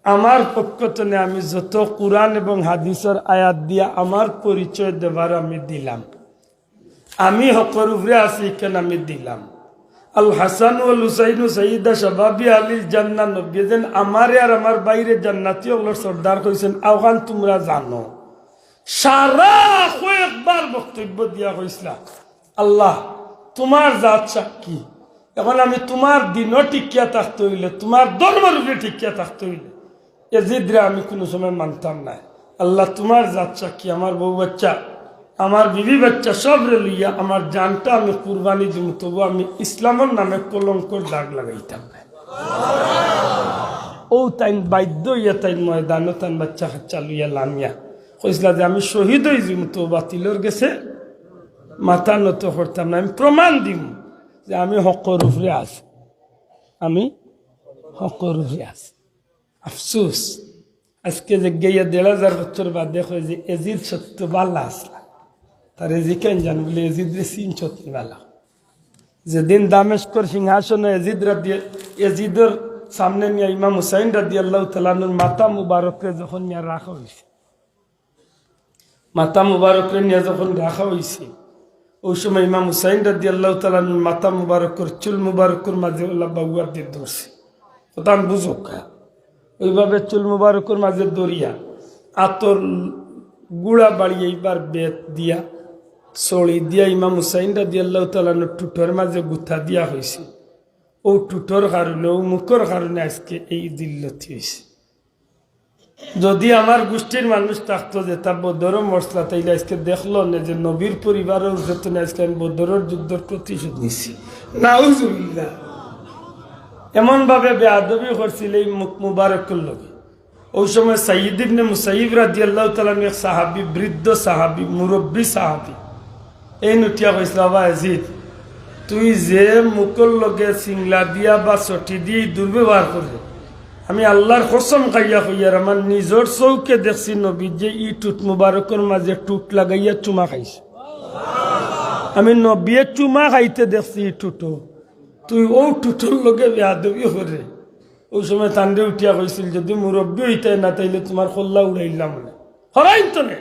"আমার পক্ষ তনে আমি যত কুরআন এবং হাদিসর আয়াত দিয়া আমার পরিচয় দেবার আমি দিলাম, আমি হকর উপরে আছি, ইখান আমি দিলাম। আল হাসান ওয়াল হুসাইনু সাইয়্যিদা শাবাবি আহলিল জান্নাহ, নবীয়ে যেন আমারে আর আমার ভাইরে জান্নাতি অকলর সর্দার কইছইন, অখান তুমরা জানো।" সারা কয়েকবার বক্তব্য দিয়া কইছলা, "আল্লাহ, তুমার জাত সাক্ষী, এখন আমি তুমার দ্বীনো টিকিয়া থাকতে অইলে, তুমার ধর্মর উপরে টিকিয়া থাকতে অইলে, এজিদরে আমি কুনু সময় মানতাম নায়। আল্লাহ, তুমার জাত সাক্ষী, আমার বউ বাচ্চা, আমার বিবি বাচ্চা সবরে লইয়া আমার জানটা আমি কুরবানি দিমু, তবু আমি ইসলামর নামে কলঙ্কর দাগ লাগাইতাম নায়।" অউ তাইন বাধ্য অইয়া তাইন ময়দানো তান বাচ্চা কাচ্চা লইয়া লামিয়া কইছলা যে, "আমি শহীদ অইযিমু, তবু বাতিলর গেছে মাথা নত করতাম নায়, আমি প্রমাণ দিমু যে আমি হকর উপরে আছি, আমি হকর উপরে আছি।" আফসোস, আজকে যে গিয়া দেড় হাজার বছর বাদে কয় যে এজিদ সত্য ভালা আছলা। তারে জিকাইন যান বুলে, "এজিদরে চিনছত নি ভালা?" যেদিন দামেস্কর সিংহাসনো এজিদ রাদি-, এজিদর সামনে নিয়া ইমাম হুসাইন রাদিয়াল্লাহু তাআলা আনহুর মাথা মুবারকরে যখন নিয়া রাখা অইছে, মাথা মুবারকরে নিয়া যখন রাখা অইছে, অউ সময় ইমাম হুসাইন রাদিয়াল্লাহু তাআলা আনহুর মাথা মুবারকর চুল মুবারকর মাঝে অলা বাউয়ার দিয়া ধরছে। কথা আমি বুঝউক্কা। অউভাবে চুল মুবারকর মাঝে ধরিয়া আতর গুড়া বাড়িয়া ইবার বেত দিয়া, ছড়ি দিয়া ইমাম হুসাইন রাদিয়াল্লাহু তাআলা আনহুর ঠুটর মাঝে গুতা দিয়া কইছে। অউ ঠুটর কারণে, অউ মুখর কারণে আজকে এই জিল্লতি অইছে। যুদি আমার গুষ্টির মানুষ থাকতো যেতা বদরো মরছলা, তাইলে আজকে দেখলো নে যে নবীর পরিবারর যতনে আজকে আমি বদরর যুদ্ধর প্রতিশোধ নিছি। নাউজুবিল্লাহ। এমনভাবে বেয়াদবি করছিল এই মুখ মুবারকর লগে। অউ সময় সাইয়্যিদ ইবনে মুসাইয়িব রাদিয়াল্লাহু তাআলা আনহু এক সাহাবী, বৃদ্ধ সাহাবী, মুরব্বী সাহাবী, এইন উঠিয়া কইছলা, "ওবা এজিদ, তুই যে মুখর লগে সিংলা দিয়া বা ছটি দিয়া দুর্ব্যবহার করে, আমি আল্লার কসম খাইয়া কইয়ার, আমার নিজর চউখে দেখছি নবীর যে ই ঠুট মুবারকর মাঝে ঠুট লাগাইয়া চুমা খাইছে। আমি নবীয়ে চুমা খাইতে দেখছি ই ঠুটো। তুই অউ ঠুটোর লগে বেয়াদবি করে। অউ সময় তানরে উঠিয়া কইছিল, "যদি মুরব্বি অইতায় না, তাইলে তুমার কল্লা উড়াইলাম না।" হরাইন তো নে।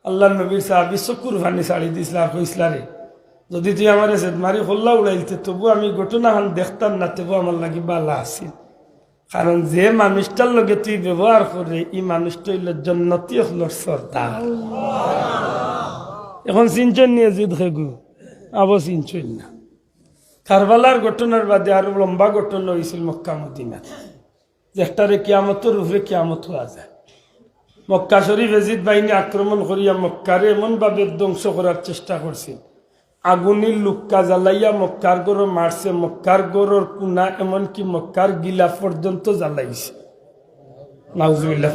আল্লার নবীর সাহাবি চকুর পানি ছাড়ি দিছলা আর কইছলা, "রে, যদি তুই আমারে জেদ মারি কল্লা উড়াইলতে, তবু আমি ঘটনাখান দেখতাম না, তবু আমার লাগি বালা আছিল। কারণ যে মানুষটার লগে তুই ব্যবহার করে, ই মানুষটা অইলো জন্নতি অকলর সর্দার।" এখন চিনছইন নি এজিদ খেগু? আবো চিনছইন না। কারবালার ঘটনার বাদে আরো লম্বা ঘটনা অইছিল মক্কা মদিনাত। যেটারে কিয়ামতর উপরে কিয়ামত কওয়া যায়। মক্কা শরীফ এজিদ বাহিনী আক্রমণ করিয়া মক্কারে এমনভাবে ধ্বংস করার চেষ্টা করছিল। আগুনির লুক্কা জ্বালাইয়া মক্কার ঘরো মারছে, মক্কার ঘরর কুনা, এমনকি মক্কার গিলাফ পর্যন্ত জ্বালাইছে। নাউজুবিল্লাহ।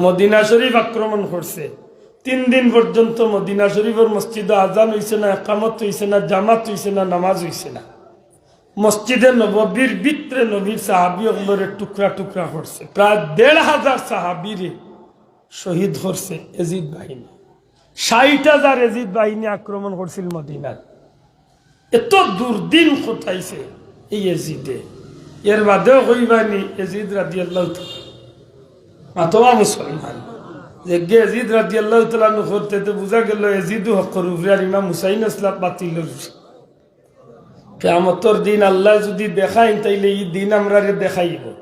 মদিনা শরীফ আক্রমণ করছে। তিন দিন পর্যন্ত মদিনা শরীফর মসজিদো আজান অইছে না, একামত অইছে না, জামাত অইছে না, নামাজ অইছে না। মসজিদে নববীর ভিতরে নবীর সাহাবি অকলরে টুকরা টুকরা করছে। প্রায় দেড় হাজার সাহাবিরে শহীদ করছে এজিদ বাহিনী। ষাইট হাজার এজিদ বাহিনী আক্রমণ করছিল মদিনাত। এত দুর্দিন খটাইছে এই এজিদে। এর বাদেও কইবানি এজিদ রাদিয়াল্লাহু তাআলা, মাতোয়া মুসলমান, যেগে এজিদ রাদিয়াল্লাহু তাআলা আনহু করতে, তো বুঝা গেল এজিদও হকর উপরে আর ইমাম হুসাইন আসলা বাতিলর উপরে। কিয়ামতর দিন আল্লায় যুদি দেখাইন, তাইলে ই দিন আমরারে দেখাইবো।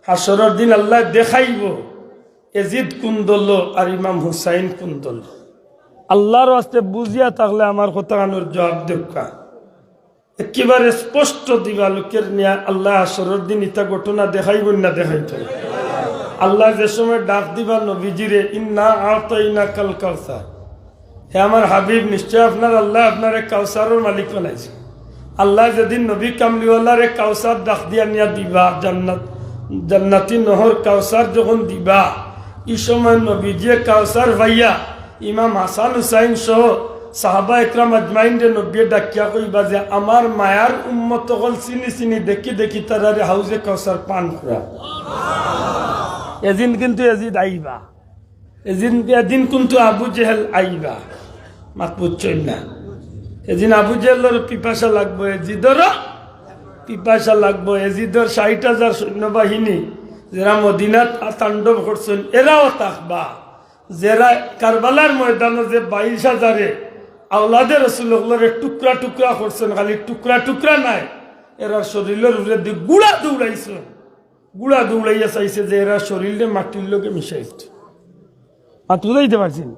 হাশরর দিন আল্লায় দেখাইবো এজিদ কুন দলো আর ইমাম হুসাইন কুন দলো। আল্লার ওয়াস্তে বুঝিয়া থাকলে আমার কথাখানর জুয়াব দেউক্কা। একেবারে স্পষ্ট দিবালোকের নিয়া আল্লায় হাশরর দিন ইতা ঘটনা দেখাইবো না দেখাইতো? আল্লায় যে সময় ডাক দিবা নবীজিরে, "ইন্না আ'তাইনাকাল কাউসার।" হে আমার হাবিব, নিশ্চয় আপনার আল্লায় আপনারে কাউসারর মালিক বানাইছে। আল্লায় যেদিন নবী কামলিওয়ালারে কাউসার ডাক দিয়া নিয়া দিবা জান্নাত, জান্নাতি নহর কাউসার যখন দিবা, ই সময় নবীজিয়ে কাউসার পাইয়া ইমাম হাসান হুসাইন সহ সাহাবা একরাম আজমাইনরে নবীয়ে ডাকিয়া কইবা যে, "আমার মায়ার উম্মত অকল চিনি চিনি দেখি দেখি তারারে হাউজে কাউসার পান করা।" এদিন কিন্তু এজিদ আইবা। এদিন, এদিন কিন্তু আবু জেহেল আইবা। মাত বুঝছইন না? এদিন আবু জেহেলর পিপাসা লাগবো, এজিদর পিপাসা লাগবো। এজিদর ষাইট হাজার সৈন্যবাহিনী যেরা মদিনাত তাণ্ডব করছইন, এরাও থাকবা। যেরা কারবালার ময়দানো যে বাইশ হাজারে আওলাদে রসুল অকলরে টুকরা টুকরা করছইন, খালি টুকরা টুকরা নায়, এরার শরীলর উপরেদি গুড়া দৌড়াইছইন। গুড়া দৌড়াইয়া চাইছে যে এরার শরীলরে মাটির লগে মিশাইতো। মাত বুঝাইতে পারছি নি?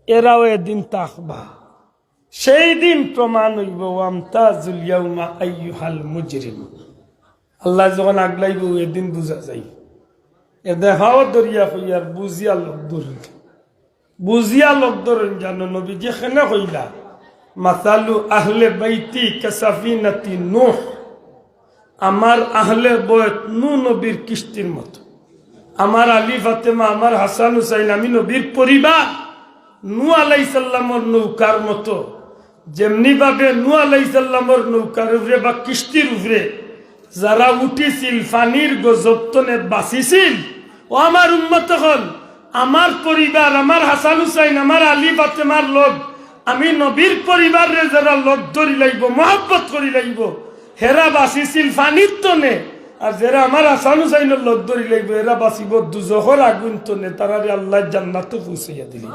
এরাও এদিন থাকবা। সেই দিন প্রমাণ অইবো, "ওয়ামতাজুল ইয়াউমা আইয়ুহাল মুজরিম।" আল্লায় যখন আগলাইবো, এদিন বুঝা যাইবো। এ দেখাও দরিয়া কইয়ার বুঝিয়া লোক ধরইন। বুঝিয়া লোক ধরইন জানো, নবীজি কেনে কইলা, "মাসালু আহলে বাইতি কাসাফিনাতি নূহ।" আমার আহলে বয়ত নূহ নবীর কিস্তির মতো। আমার আলী ফাতেমা, আমার হাসান হুসাইন, আমি নবীর পরিবার নূহ আলাইহিস সালামর নৌকার মতো। যেমনি ভাবে নূহ আলাইহিস সালামর নৌকার উপরে বা কিস্তির উপরে যারা উঠিছিল, পানির গজব তনে বাঁচিছিল, ও আমার উম্মত অকল, আমার পরিবার, আমার হাসান হুসাইন, আমার আলী ফাতেমার লোক, আমি নবীর পরিবাররে যারা লোক ধরি লাইবো, মহব্বত করি লাইবো, হেরা বাঁচিছিল পানির তনে, আর যেরা আমার হাসান হুসাইনর লোক ধরি লাইবো, এরা বাঁচিবো দুজখর আগুন তনে, তারারে আল্লায় জান্নাতো পৌঁছাইয়া দিলে।